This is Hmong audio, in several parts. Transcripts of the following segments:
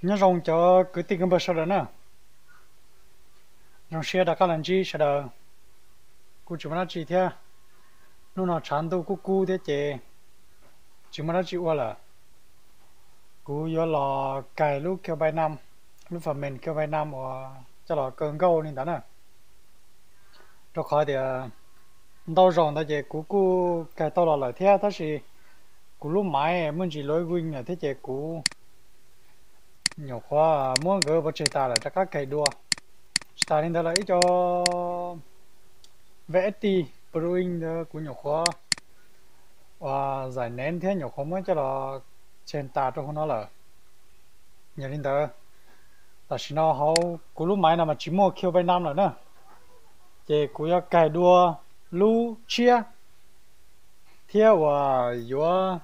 Nyob zoo cov kwv tij kwv npawg sawv daws na, zoo siab rov qab los ntsib sawv daws. Kuj tsis muaj dab tsi thiab, hnub no tshav ntuj kub kub thiab ces tsis muaj dab tsi ua lawm. Kuv yuav los kais lub Q Bay Nam, lub phần mềm Q Bay Nam uas coj los kaw nkauj li ntawd na. Rau qhov tias ntau zaus ntawd ces kuv kuj kais tau los lawm thiab, tab sis kuv lub maiv muaj ntsis lawv vij lawm thiab ces kuv nyuam qhuav muab nkawd pov tseg tas lawm rov qab kais dua. Tsis tas li ntawd los ib co V S T Pro Inc ntawd kuv nyuam qhuav uas zaim nev thiab nyuam qhuav muab coj los tseg tas rau hauv no lawm. Yog li ntawd, tam sim no hauv kuv lub maiv no mas tsis muaj Q Bay Nam lawm na, ces kuv yuav kais dua lub tshiab thiab uas yuav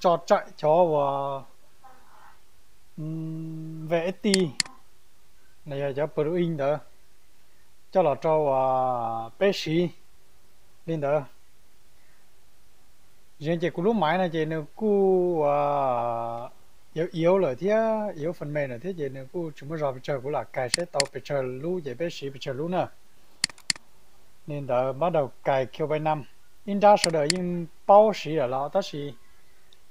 tso tsawm cov uas V S T los yog cov Pro Inc ntawd coj los rau uas peb siv li ntawd. Zis ces kuv lub maiv no ces nws kuj uas yuav iauv lawm thiab, iauv phần mềm lawm thiab ces nws kuj tsis muaj zog pes tsawg, kuv lam kais seb tau pes tsawg lub ces peb siv pes tsawg lub na. Li ntawd bắt đầu cài Q Bay Năm, ib nrab sawv daws yeej paub siv lawm los tab sis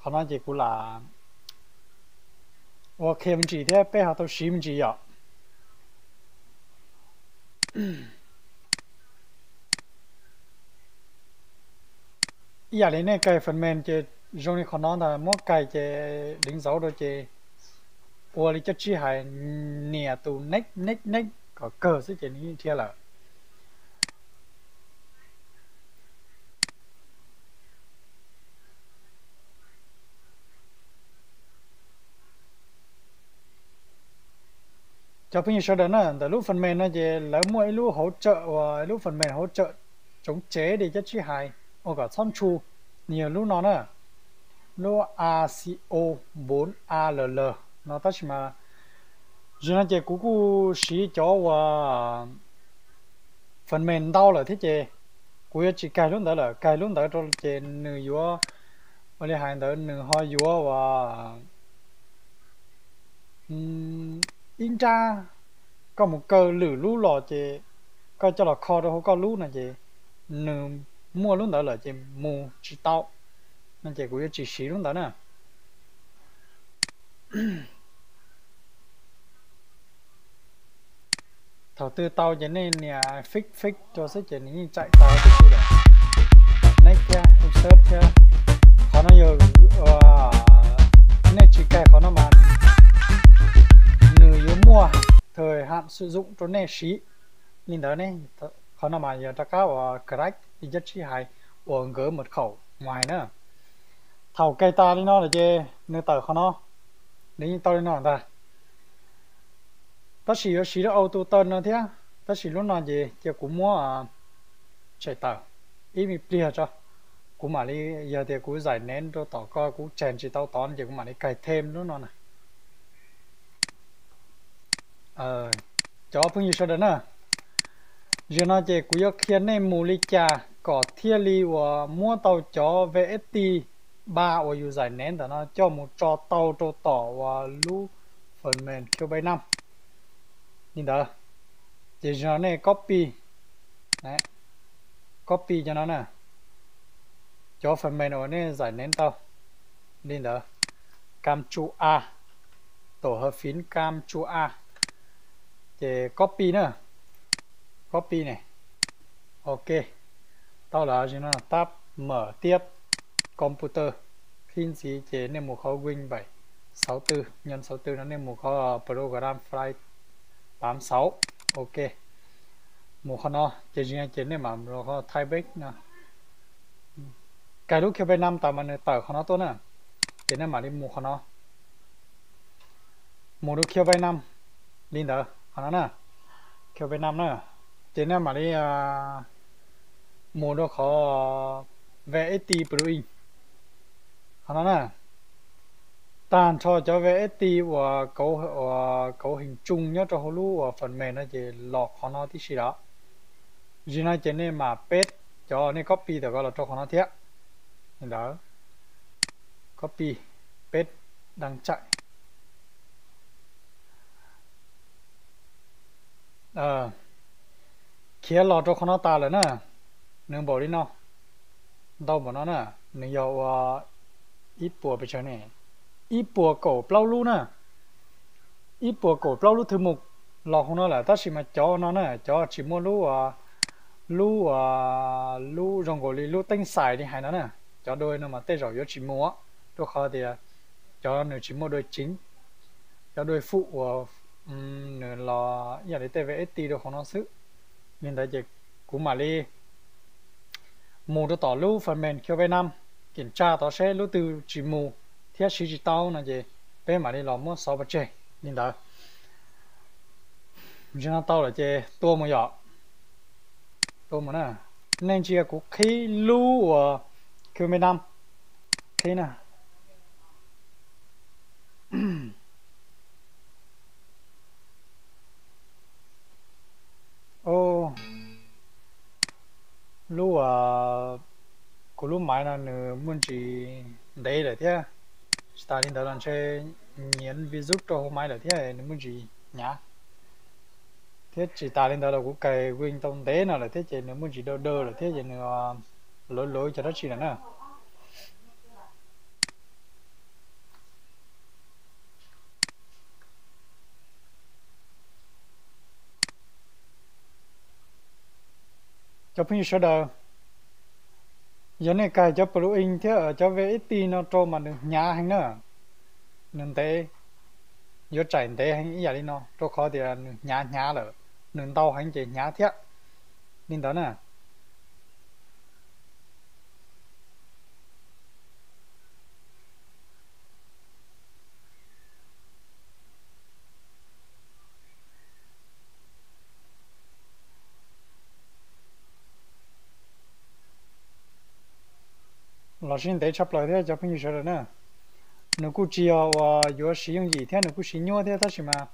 qhov no ces kuv lam ua qhia me ntsis thiab peb ho tau siv me ntsis yom. Ib yam li nej kais phần mềm ces zoo li qhov no ntag, muab kais ces đánh dấu rau ces ua li cov tsib hais nias tus next next next kom kawg xwb ces nws yeej dhia lawm. Cov phooj ywg sawv daws na, ntawm lub phần mềm no ces lawv muaj ib lub hỗ trợ uas lub phần mềm hỗ trợ chống chế li cov tsib hais ua kom txhob ntshu, nws yog lub no na, lub A C O bốn A L L no, tab sis mas zim no ces kuv kuj siv cov uas phần mềm ntau lawm thiab ces kuv yuav tsis kais lub ntawd lawm, kais lub ntawd rau ces nws yuav ua li hais ntawd nws ho yuav uas ib nrab koj mus kaw lwm lub los ces koj coj los kho rau hauv koj lub no ces nws muaj lub ntawd lawm ces mus tsis tau, no ces kuv yuav tsis siv lub ntawd na. Thaum twg tau ces nej nias fix fix rau xwb ces nws yeej tsaim tau tib si lawm. Next thiab insert thiab, qhov no yog nej tsis kais qhov no mas nws yuav muaj thời hạn sử dụng rau nej siv li ntawd ne. Qhov no mas yog rov qab uas correct li cov tsib hais uas nkawd mật khẩu ngoài na. Thaum kais tas li no lawm ces nws tawm qhov no, nws yeej tau li no ntag. Tab sis yuav siv lub auto turn no thiab, tab sis lub no ces cia kuv muab tshem tawm ib me pliag tso. Kuv mam li, yog tias kuv zaim nev rau tom ko kuv tshem tsis tau tod no ces kuv mam li kais thêm lub no na. Cov phooj ywg sawv daws na, zaum no ces kuv yuav qhia nej mus li cas kom thiaj li uas muab tau cov V S T ba uas yus zaim nev ntawm no coj mus tso tau rau tom uas lub phần mềm Q Bay Năm li ntawd. Ces zaum no nej copy, copy cov no na, cov phần mềm uas nej zaim nev tau li ntawd, Ctrl A, tổ hợp phím Ctrl A, ces copy na, copy ne. Ok, tau lawm, zaum no tab mở tiếp computer, phím ntxiv ces nej mus qhov Win bảy sáu tư, nhân sáu tư no nej mus qhov program file tám sáu. Ok, mus qhov no ces zaum no ces nej mam mus qhov type no, kais lub Q Bay Năm tas mas nws tawm qhov no tuaj na, ces nej mam li mus qhov no, mus rau Q Bay Năm li ntawd qhov no na, Q Bay Năm na, ces nej mam li mus rau qhov V S T plugin qhov no na. Tag nrho cov V S T uas cấu hình chung nyob rau hauv lub uas phần mềm no ces los qhov no tib si lawm. Zaum no ces nej mam paste cov nej copy tawm ko los rau qhov no thiab. Li ntawd, copy, paste. Dab tsi khiav los rau qhov no tas lawm na. Nws npaum li no, ntau npaum no na. Nws yog ua ib puas pes tsawg ne, ib puas kaum plaub lub na, ib puas kaum plaub lub thwj mus los hauv no lawm, tab sis mas cov no na, cov tsis muaj lub, lub, lub zoo nkaus li lub teeb xais li hais no na, cov dua no mas tej zaum yuav tsis mus, rau qhov tias cov nws tsis muaj dua ceev, cov dua fum uas nws los ib yam li tej V S T rau hauv no xwb. Li ntawd ces kuv mam li mus rau tom lub phần mềm Q V năm, kiểm tra tod seb lub twg tsis mus thiab siv tsis tau no ces peb mam li los muab xov pov tseg li ntawd. Ntsis no tau lawm ces tua mus yom. Tua mus na. Nej ntsia kuv qhib lub uas Q V năm, qhib na. Lub, kuv lub maiv no nws muaj ntsis ntev lawm thiab. Tsis tas li ntawd los ntshe nyiav virus rau hauv maiv lawm thiab nws muaj ntsis hnyav. Thiab tsis tas li ntawd los kuv cài Win tau ntev no lawm thiab ces nws muaj ntsis daw daw lawm thiab ces nws luv luv cov dab tsi lawm na. Cov phooj ywg sawv daws, yog nej cài cov plugin thiab cov V S T no rau mas nws hnyav heev na. Nws ntev, yuav tsaim ntev heev ib yam li no rau qhov tias nws hnyav hnyav lawm, nws ntau heev ces hnyav thiab li ntawd na. Los sib ntev tshaj plaws thiab cov phooj ywg sawv daws na. Nws kuj tsis yog uas yuav siv yooj yim thiab nws kuj siv nyuaj thiab tab sis mas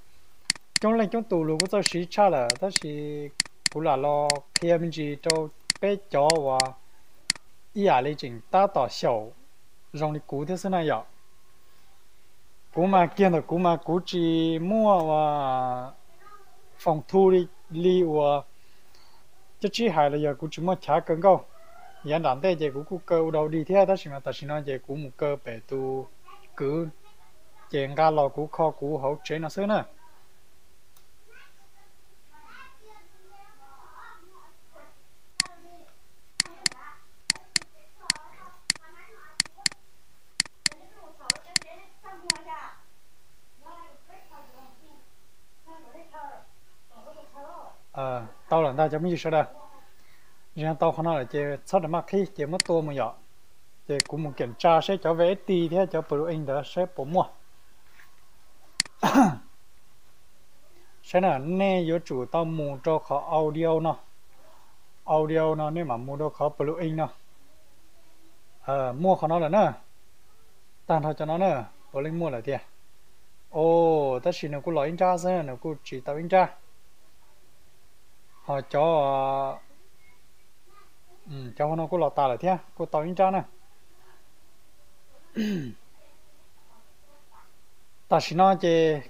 coob leej coob tus luag kuj txawj siv tshaj lawm tab sis kuv lam los qhia me ntsis rau peb cov uas ib yam li tseem tab tom xyaum zoo li kuv thiab xwb na yom. Kuv mas kiag ntawm kuv mas kuv tsis muaj uas foom thu li uas cov tsib hais los yog kuv tsis muaj chav kaw nkauj. Yav nram ntej ces kuv kuj kaw ua dau dig thiab tab sis mas tam sim no ces kuv mus kaw pem tus kwv ces nqa los kuv kho kuv hauv tsev no xwb na. Tau lawm ntag cov phooj ywg sawv daws. Tau qhov no lawm ces txhob maj qhib ces muab tua mus yom. Ces kuv mus kiểm tra seb cov V S T thiab cov plugin ntawd seb puas muaj. Saib na, nej yuav tsum tau mus rau qhov audio no. Audio no nej mam mus rau qhov plugin no. Muaj qhov no lawm na. Tag nrho cov no na, puav leej muaj lawm tiag. O, tab sis nws kuj los ib nrab xwb, nws kuj tsis tau ib nrab. Ho cov, cov hauv no kuj los tas lawm thiab, kuj tau ib nrab na. Tam sim no ces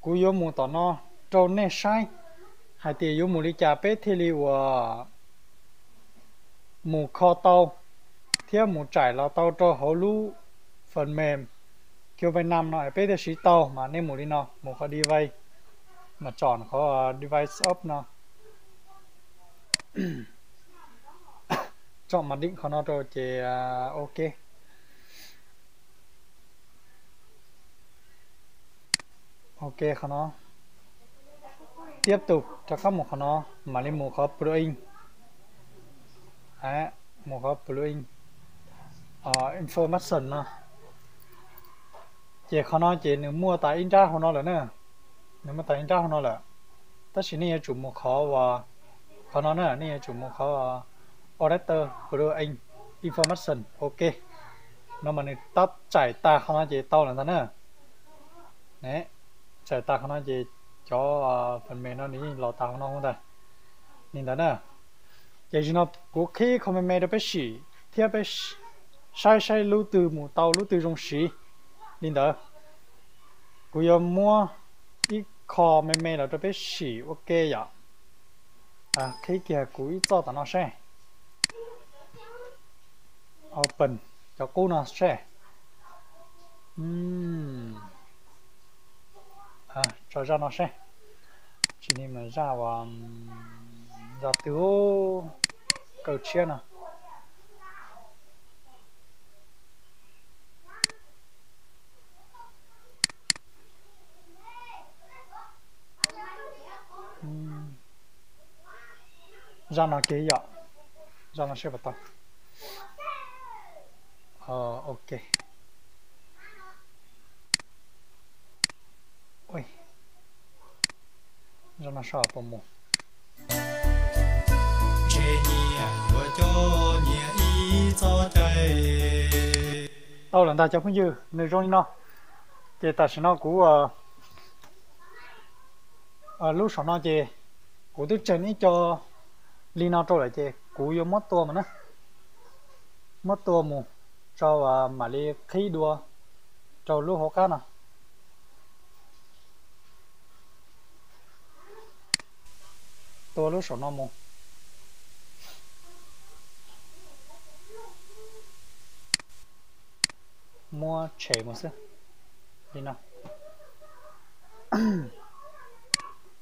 kuv yuav mus tom no rau nej saib hais tias yuav mus li cas peb thiaj li uas mus kho tau thiab mus tsaim los tau rau hauv lub phần mềm Q V năm no es peb thiaj siv tau. Mas nej mus li no, mus qhov device, mas chọn qhov device app no, chọn màn hình qhov no rau ces ok. Ok, qhov no tiếp tục rov qab mus qhov no, mam li mus qhov plugin. Mus qhov plugin information no. Ces qhov no ces nws muaj tas ib nrab hauv no lawm na. Nws muaj tas ib nrab hauv no lawm. Tab sis nej yuav tsum mus qhov uas, qhov no na, nej yuav tsum mus qhov auditor plugin information. Ok, no mas nws tab tsaim tas qhov no ces tau lawm ntag na. Tsaim tas qhov no ces cov phần mềm no nws yeej los tas hauv no ntag. Li ntawd na. Ces zaum no kuv qhib qhov me me rau peb sim thiab peb saib saib lub twg mus tau lub twg zoo siv. Li ntawd, kuv yuav muab ib qho me me los rau peb sim ua ke yom. Qhib kiag kuv ib txoj tom no seb. Open cov qub no seb. Tso zaj no seb. Tsis ni mas zaj uas zaj twg, kaw tshiab no. Zaj no kiag yom. Zaj no seb puas tau. Ok. Zaj no seb puas mus. Tau lawm ntag cov phooj ywg, nws zoo li no. Ces tam sim no kuv lub saum no ces kuv twb tseg ib co li no rau lawm ces kuv yuav muab tua mus na. Muab tua mus rau mam li qhib dua rau lub hauv qab no. Tua lub saum no mus. Muab tshem mus xwb. Li no.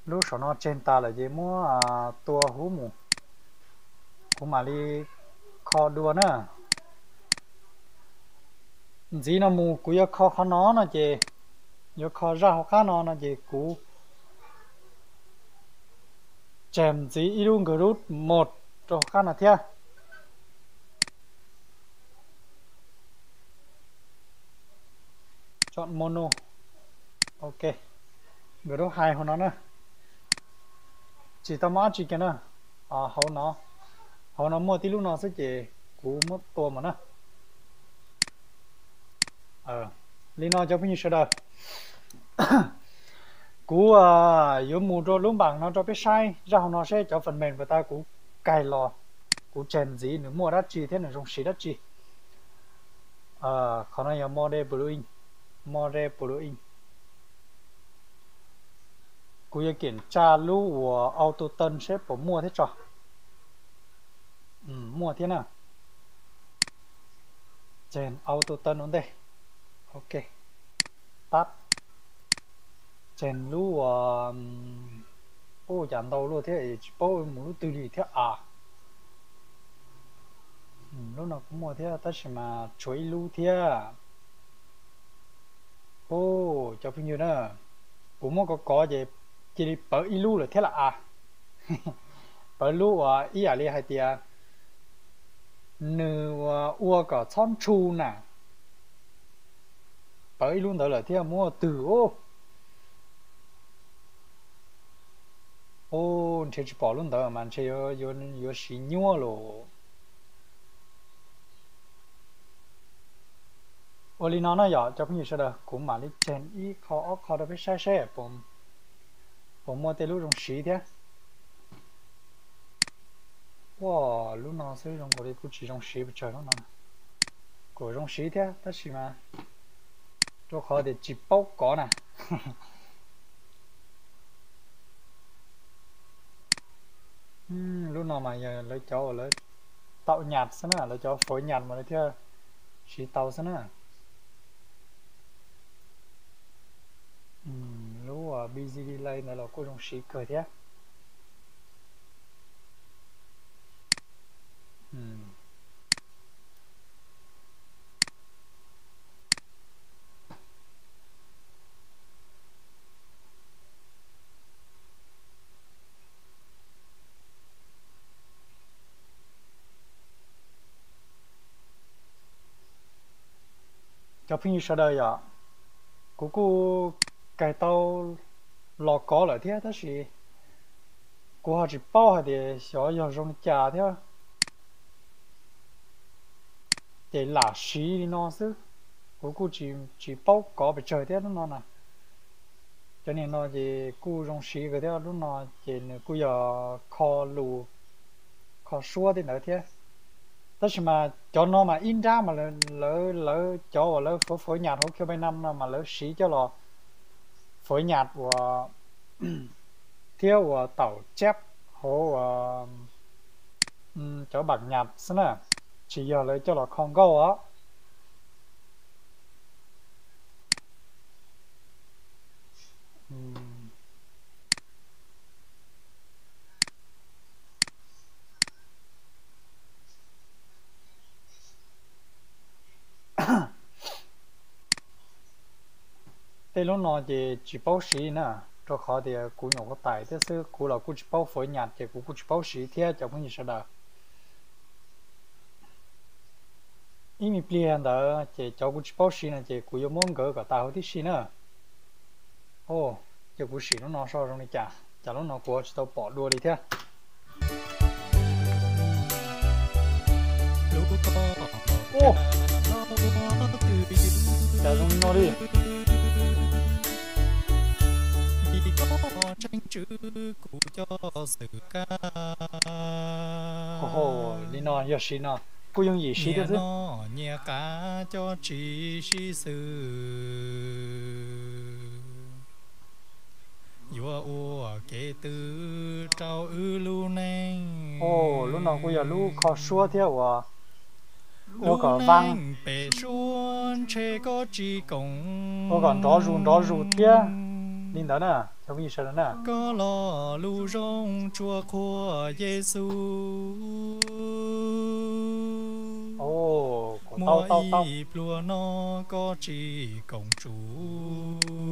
Lub saum no tseg tas lawm ces muab tua huv mus. Kuv mam li kho dua na. Ntxiv no mus kuv yuav kho qhov no no ces, yuav kho zaj hauv qab no no ces kuv tseg ntxiv ib lub nkawg lub mos rau hauv qab no thiab. Chọn mono. Ok, nkawg lub hais hauv no na. Tsis tau muaj dab tsi kiag na. Hauv no, hauv no muaj tib lub no xwb ces kuv muab tua mus na. Li no cov phooj ywg sawv daws, kuv yuav mus rau lub npaum no rau peb saib zaj hauv no seb cov phần mềm puas tau kuv cais los, kuv tseg ntxiv nws muaj dab tsi thiab nws zoo siv dab tsi. Qhov no yog Mode Plugin, Mode Plugin. Kuv yuav kiểm tra lub uas Auto Tone seb puas muaj thiab tso. Muaj thiab na. Ces Auto Tone ua ntej. Ok, tắt. Ces lub uas, ua cas ntau luaj thiab tsis paub mus lub twg li thiab a. Lub no kuv muaj thiab tab sis mas tshuav ib lub thiab. Cov phooj ywg na, kuv muab kov kov ces cia li pawv ib lub lawm thiab lam a. Pawv lub uas ib yam li hais tias nws ua kom txhob ntshu na. Pawv ib lub ntawd lawm thiab muab twg ub. Ub, ntshe tsis pom lub ntawd mas ntshe yuav siv nyuaj lawm. Ua li no na yom cov phooj ywg sawv daws, kuv mam li tseg ib qho ob qho rau peb saib seb puas muaj tej lub zoo siv thiab. Ua, lub no xwb zoo nkaus li kuj tsis zoo siv pes tsawg lub no. Kuj zoo siv thiab tab sis mas rau qhov tias tsis paub kov na. Lub no mas yog lawv cov uas lawv tau nyas xwb na, lawv cov phối nhạc mas lawv thiaj siv tau xwb na. Lub busy delay ntawd los kuj zoo siv kawg thiab. Cov phooj ywg sawv daws yom, kuv kuj kais tau los kov lawm thiab tab sis kuv ho tsis paub hais tias xyov yog zoo li cas thiab. Ces lam siv li no xwb, kuv kuj tsis paub kov pes tsawg thiab lub no na. Cov niag no ces kuj zoo siv kawg thiab, lub no ces nws kuj yog kho lus, kho suab tej ntawd thiab. Tab sis mas cov no mas ib nrab mas lawv, lawv cov uas lawv fuav fuav nyas hauv Q B năm no mas lawv siv coj los fuav nyas uas thiab uas tau chép hauv cov bản nhạc xwb na, tsis yog lawv coj los kho nkauj os. Tej lub no ces tsis paub siv na, rau qhov tias kuv nyuam qhuav tải thiab xwb, kuv los kuj tsis paub fuav nyas ces kuv kuj tsis paub siv thiab cov phooj ywg sawv daws. Ib me pliag ntawd ces cov kuv tsis paub siv no ces kuv yuav muab nkawd kom tas huv tib si na. Ces kuv sim lub no so zoo li cas, cas lub no kuv tsis tau pom dua li thiab. Cas zoo li no li. Li no yog siv no, kuj yooj yim siv thiab xwb. Nyias qab cov tsis sib xws, yuav ua kev twv rau wb lub neej. Lub no kuj yog lub kho suab thiab uas ua kom vang, pem suab ntshe koj tsis koom, ua kom nrov zus nrov zus thiab li ntawd na, cov phooj ywg sawv daws na. Koj los lub zoo tsuas qhuas Yexus, muaj ib pluag no koj tsis koom tsum,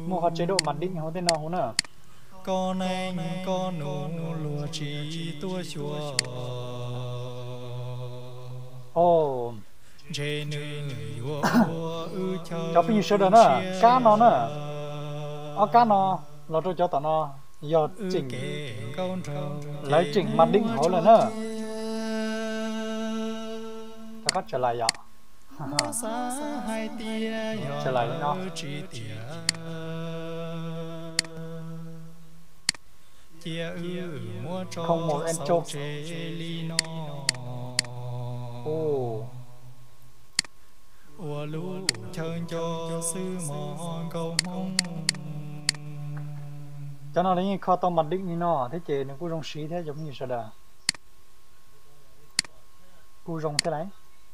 muaj qhov tsev dua mas deej hauv tej no huv na. Koj neej koj nus luag tsis tuaj xyuas, ntshe nws yuav ua wb chaw. Cov phooj ywg sawv daws na, kab no na, ob kab no los rau cov tom no yog tseem, lawv tseem mas deej hauv lawm na. Rov qab tsa lais yom. Xav hais tias yog tsa lais li no, tsis tias cia wb muab tso txhaum tseg li no, ua lub chaw nco xwb mog nkauj Hmoob. Cov no lawv yeej kho tau mas deej li no thiab ces nws kuj zoo siv thiab cov phooj ywg sawv daws. Kuj zoo thiab lauj,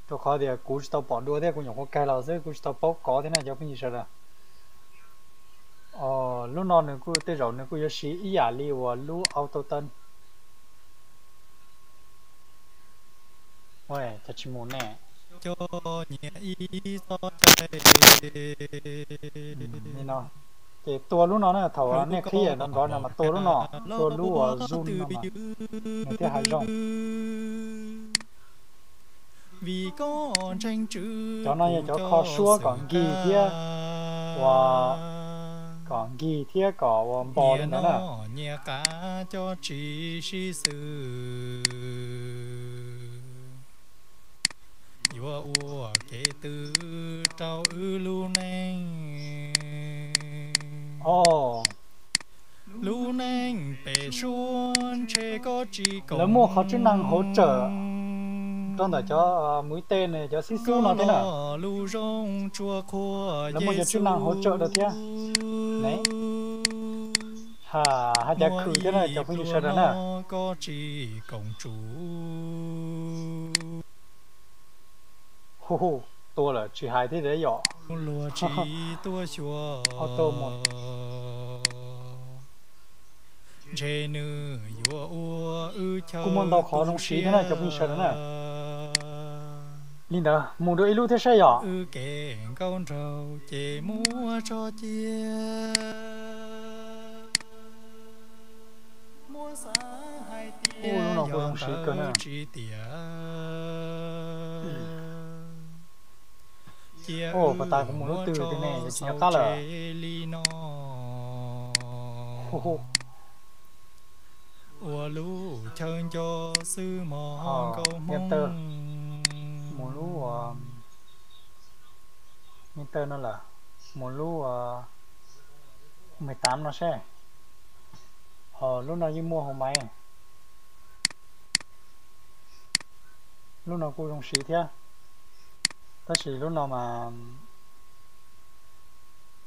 rau qhov tias kuv tsis tau pom dua thiab kuv nyuam qhuav kais los xwb, kuv tsis tau paub kov thiab na cov phooj ywg sawv daws. Lub no nws kuj tej zaum nws kuj yuav siv ib yam li uas lub auto tune. Cas tsis mus ne? Coj nyias ib txoj cai. Ces tua lub no na, thaum nej qhib nrov nrov no mas tua lub no, tua lub uas zoom no mas nws thiaj hais zoo. Vim koj ntseeg Tswv, cov no yog cov kho suab kom nkig thiab, uas kom nkig thiab kom ua npo li ntawd na. Nyias qab cov tsis sib xws, yuav ua kev twv rau wb lub neej. Lub neej pem suab ntshe koj tsis koom. Lawv muaj qhov chức năng hỗ trợ rau ntawm cov mui tej ne, cov xib xub no thiab na. Lub zoo tsuas qhuas, lawv muaj cov chức năng hỗ trợ rau thiab ne. Ha, haj cav khwm thiab na cov phooj ywg sawv daws na. Koj tsis koom tsum, hu hu, tua lawm tsis hais thiab yom. Luag tsis tuaj xyuas, ntshe nws yuav ua wb chaw. Kuj muaj ntau qhov zoo siv thiab na cov phooj ywg sawv daws na. Li ntawd mus dua ib lub thiab saib yom. Wb kev nkauj nraug ces muab tso cia. Muab xav hais tias, lub no kuj zoo siv kawg na. Tsis tias cia, puas tas kuv mus lub twg tiag ne, ces tsis nco qab lawm li no. Ua lub chaw nco xwb mog nkauj Hmoob. Mus lub, mus tej no lawm, mus lub mười tám no seb. Lub no yeej muaj hauv maiv. Lub no kuj zoo siv thiab, tab sis lub no mas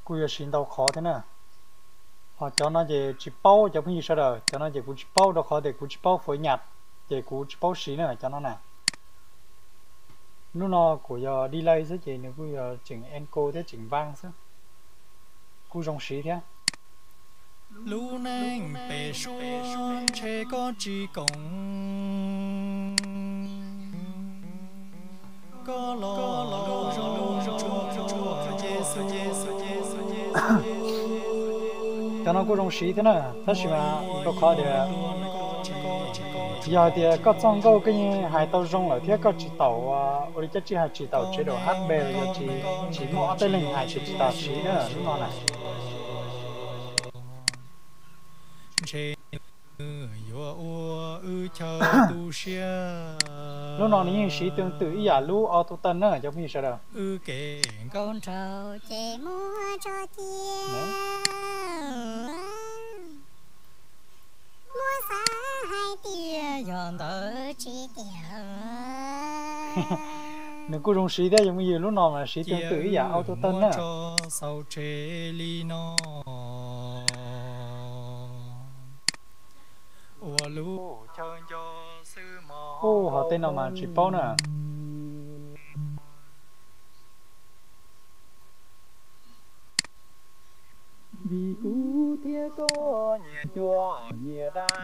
kuj yuav siv ntau qhov thiab na. Ho cov no ces tsis paub cov phooj ywg sawv daws, cov no ces kuv tsis paub rau qhov tias kuv tsis paub fuav nyam, ces kuv tsis paub siv na cov no na. Lub no kuj yog delay xwb ces nws kuj yog tseem echo thiab tseem vang xwb, kuj zoo siv thiab. Lub neej pem suab ntshe koj tsis koom, koj los lub zoo tsuag tsuag ces xwb. Cov no kuj zoo siv thiab na, tab sis mas rau qhov tias yog hais tias koj txoj nkauj koj yeej hais tau zoo lawm thiab koj tsis taum ua li cas, tsis hais tsis taum tsev daum hab pes los yog tsis, tsis muaj ob peb leeg hais ces tsis tas siv na lub no na. Ntshe nws yuav ua wb chaw tu siab. Lub no nws yeej siv tương tự ib yam lub auto tune na cov phooj ywg sawv daws. Wb kev nkauj nraug ces muab tso cia. Muab xav hais tias yog ntawd tsis tiag. Nws kuj zoo siv thiab cov phooj ywg, lub no mas siv tương tự ib yam auto tune na. Ua lub chaw nco xwb mog. Ub, ho tej no mas tsis paub na. Vim kuv thiab koj nyias cuab nyias dab,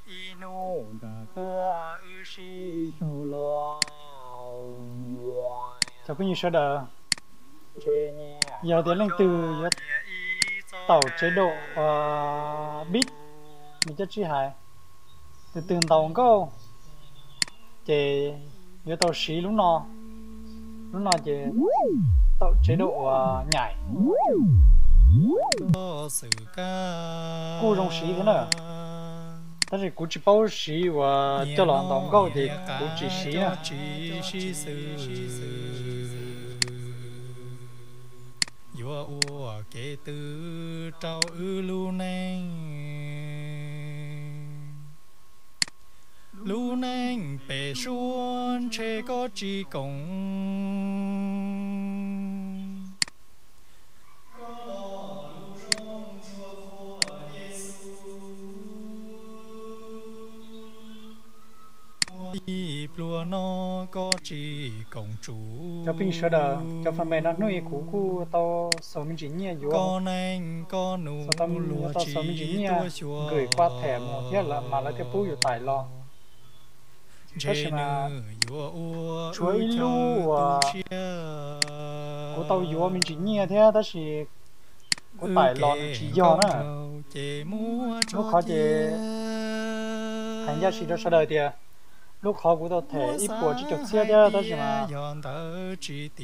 ib hnub nram tuaj wb sib sau los. Cov phooj ywg sawv daws, yog tias leej twg yuav taum tsev daum beat, nws cov tsij hais tus twg ntaus nkauj, ces yuav tau siv lub no. Lub no ces taum tsev daum uas nyaim kuj zoo siv thiab na, tab sis kuv tsis paub siv uas coj los ntaus nkauj ces kuv tsis siv na. Yuav ua kev twg rau wb lub neej? Lub neej pem suab ntshe koj tsis koom. Ib pluag no koj tsis koom tsum. Cov phooj ywg sawv daws, cov fas mes no hnub i kuv kuj tau xaus me ntsis nyiaj yuav, koj neej koj nus tau xaus me ntsis nyiaj, nkws kuaj them mus thiab lawm mas lawv thiaj pub yus taim los. Tab sis mas tshuav ib lub uas kuv tau yuav me ntsis nyiaj thiab tab sis kuv taim los nws tsis yog na. Lub qhov ces hais ncaj si rau sawv daws tias lub qhov kuv tau them ib puas tsib caug txhiab thiab tab sis mas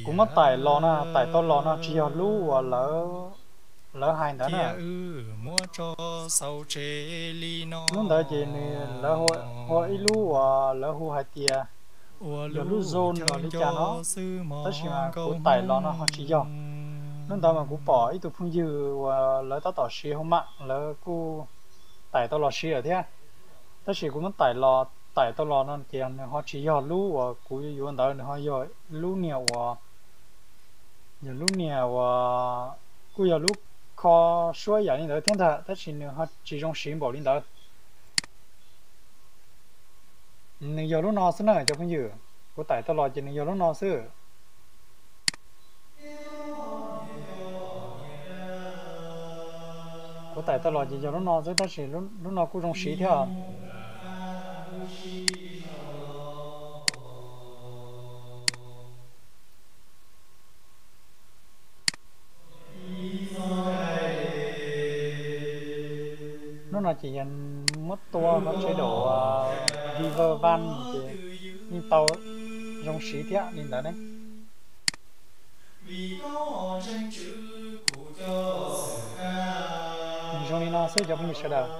kuv muab taim los no, taim tau los no tsis yog lub uas lawv hais ntawd na. Lub ntawd ces nws lawv hu ib lub uas lawv hu hais tias yog lub zone los li cas no, tab sis mas kuv taim los no ho tsis yog. Hnub ntawd mas kuv pom ib tug phooj ywg uas lawv tab tom siv hoo mam lawv kuj taim tau los siv lawm thiab, tab sis kuv muab taim los, taim tau los no ces nws ho tsis yog lub uas kuv yuav ntawd, nws ho yog lub niag uas, yog lub niag uas kuj yog lub kho suab yam li ntawd thiab ntag tab sis nws ho tsis zoo siv npaum li ntawd. Nws yog lub no xwb na cov phooj ywg, kuv taim tau los ces nws yog lub no xwb. Kuv taim tau los ces yog lub no xwb tab sis lub no kuj zoo siv thiab. Hnub no ces yog muab tua qhov tsev daum viver van ces yeej tau zoo siv thiab li ntawd ne. Nws zoo li no xwb cov phooj ywg sawv daws.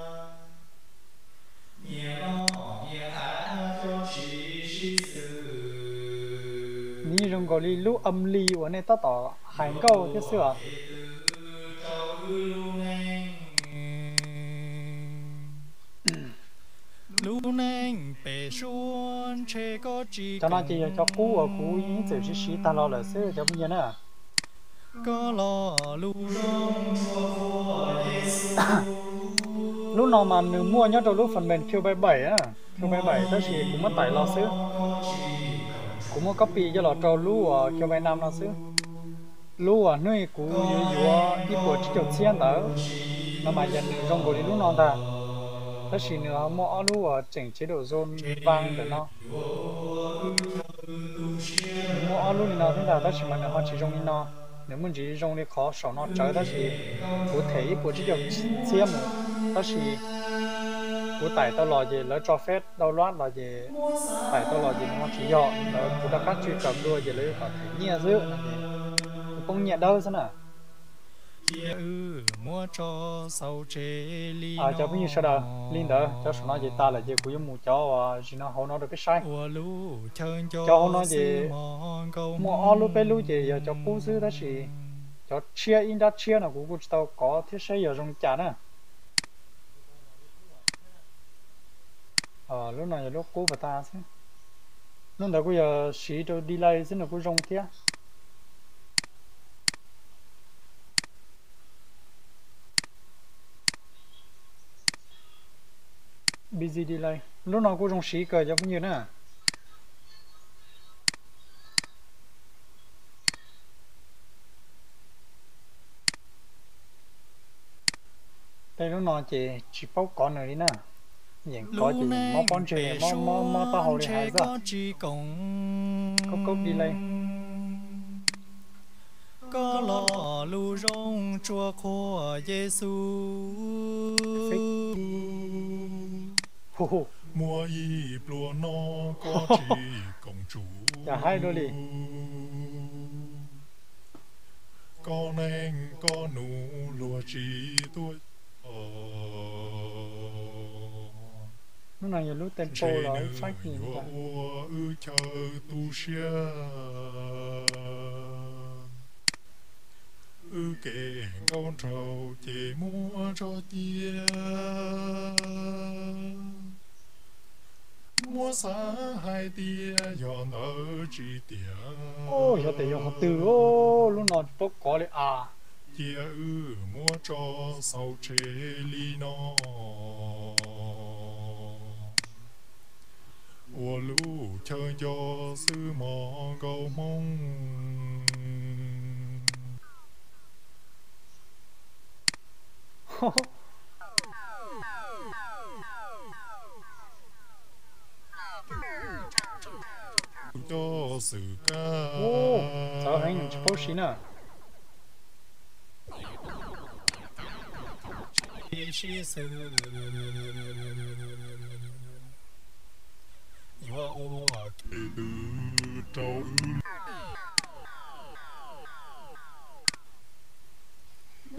Nws yeej zoo nkaus li lub âm ly uas nej tab tom hais nkauj thiab xwb os. Lub neej pem suab ntshe koj tsis, cov no ces yog cov qub uas kuv ib txwm siv siv tag los lawm xwb cov phooj ywg na. Koj los lub zoo, lub no mas nws muaj nyob rau lub phần mềm Cubase bảy, Cubase bảy tab sis kuv muab tải los xwb. Kuv muab copy coj los rau lub uas Cubase năm no xwb. Lub uas hnub kuv yuav yuav ib puas tsib caug txhiab ntawd no mas yog nws zoo nkaus li lub no ntag, tab sis nws ho muaj ob lub uas tseem chế độ dồn vang ntawm no. Nws muaj ob lub li no thiab ntag tab sis mas nws ho tsis zoo li no. Nws muaj ntsis zoo li qhov saum no tsawv tab sis kuv them ib puas tsib caug txhiab mus, tab sis kuv tải tau los ces lawv cho phép download los ces tải tau los ces nws ho tsis yog lawv, kuv rov qab tshwj kawm dua ces lawv yuav kom them nyiaj xwb no ces kuv poob nyiaj dawb xwb na. Cov phooj ywg sawv daws, li ntawd cov saum no ces tas lawm ces kuv yuav mus cov uas zim no hauv no rau peb saib. Cov hauv no ces muaj ob lub peb lub ces yog cov qub xwb tab sis cov tshiab ib nrab tshiab no kuv kuj tsis tau kov thiab saib yog zoo li cas na. Lub no yog lub qub pas tas xwb. Lub ntawd kuj yog siv rau delay xwb nws kuj zoo thiab. Busy delay. Lub no kuj zoo siv kawg cov phooj ywg na. Tej lub no ces tsis paub kov nws li na. Yeem kov ces yeem mob pob ntseg, mob mob taub hau li hais xwb. Kaub kaub delay. Koj los lub zoo tsuas qhuas Yexus. Muaj ib pluag no koj tsis koom tsum. Cas haib dua li. Koj neej koj nus luag tsis tuaj yog. Lub no yog lub tempo los yuav ua wb chaw tu siab. Wb kev nkauj nraug ces muab tso cia. Muab xav hais tias yog ntawd tsis tiag. Yog tias yog qhov twg, lub no tsis paub kov li as. Cia wb muab tso xaus tseg li no. Ua lub chaw nco xwb mog nkauj hmoob. Cov xwm kab txawv heev tsis paub siv na. Sib xws yuav ua kev twg rau wb.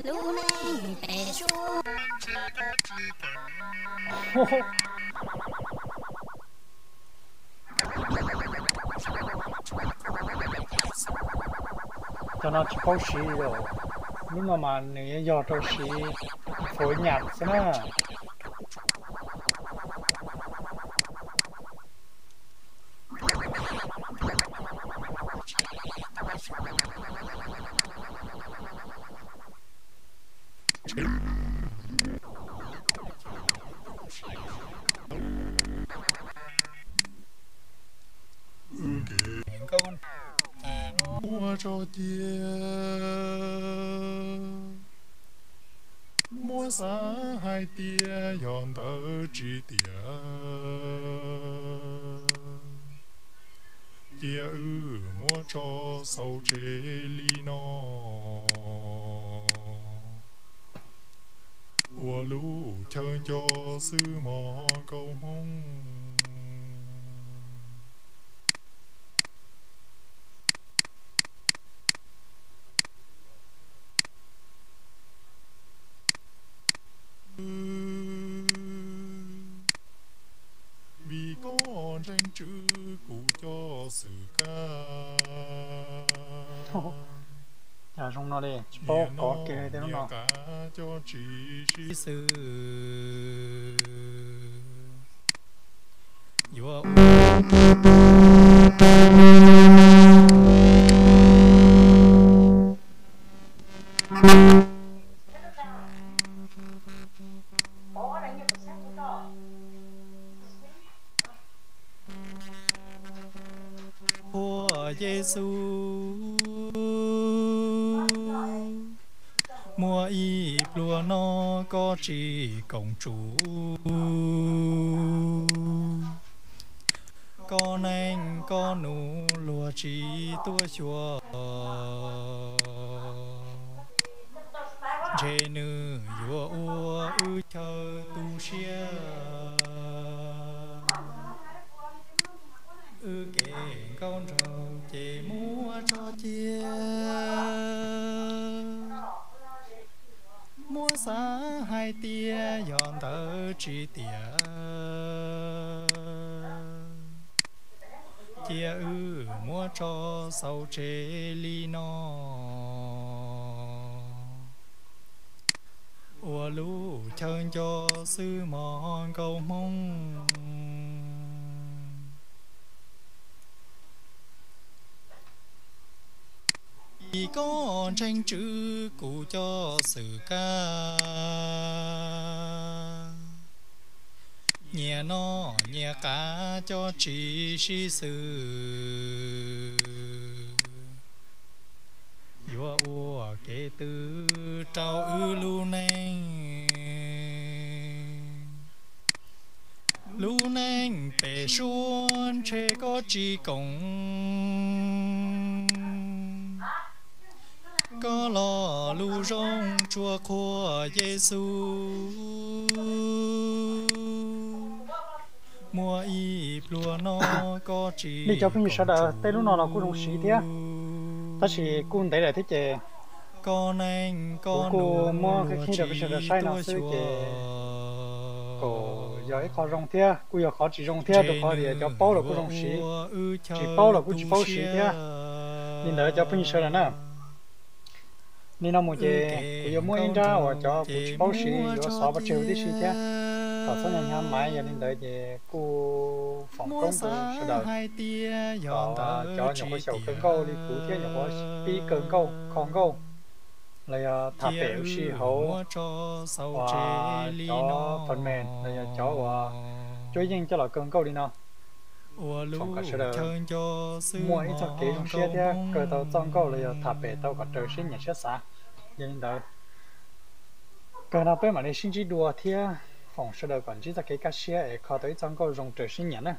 Lub neej pem suab. Cov no tsis paub siv li. Lub no mas nws yuav yog rau siv phối nhạc xwb na. Wb kev nkauj nraug ces muab tso cia. Muab xav hais tias yog ntawd tsis tiag. Cia wb muab tso xaus tseg li no. Ua lub chaw nco xwb mog nkauj hmoob. Vim koj ntseeg tswv kuv cov xwm kab. Cas zoo no li, tsis paub kov kiag li tej lub no. Cov tsis sib xws. yuav Ua Yexus, muaj ib pluag no koj tsis koom tsum. Koj neej koj nus luag tsis tuaj xyuas, ntshe nws yuav ua wb chaw tu siab. Wb kev nkauj nraug ces muab tso cia, muab xav hais tias yog ntawd tsis tiag, cia wb muab tso xaus tseg li no. Ua lub chaw nco xwb mog nkauj Hmoob. Vim koj ntseeg tswv kuv coj xwm kab, nyias noj nyias qav coj tsis sib xws. Yuav ua kev twg rau wb lub neej? Lub neej pem suab ntshe koj tsis koom, koj los lub zoo tsuas qhuas Yexus. Muaj ib pluag no koj tsis, nej cov phooj ywg sawv daws, tej lub no los kuj zoo siv thiab, tab sis kuj ntev lawm thiab ces kuv kuj muab qhib rau peb sawv daws saib no xwb ces kuj yog ib qho zoo thiab kuj yog qhov tsis zoo thiab, rau qhov tias cov paub los kuj zoo siv, tsis paub los kuj tsis paub siv thiab. Li ntawd cov phooj ywg sawv daws na, li no mus ces kuv yuav muab ib nrab uas cov kuv tsis paub siv yuav xov pov tseg huv tib si thiab, kom txhob hnyav hnyav maiv. Yog li ntawd ces kuj foom koob rau sawv daws, kom cov nyuam qhuav xyaum kawg nkauj li kuv thiab nyuam qhuav pib kawg nkauj kho nkauj los yog tham pem ua si hauv uas cov phần mềm los yog cov uas cuab yeej coj los kawg nkauj li no, foom kom sawv daws muaj ib txoj kev zoo siab thiab kawg tau txoj nkauj los yog tham pem tau kom raws siab nyiam siab xav. Yog li ntawd, kawg no peb mam li sib ntsib dua thiab foom sawv daws kom ntsib txoj kev kaj siab es kho tau ib txoj nkauj zoo raws siab nyiam na.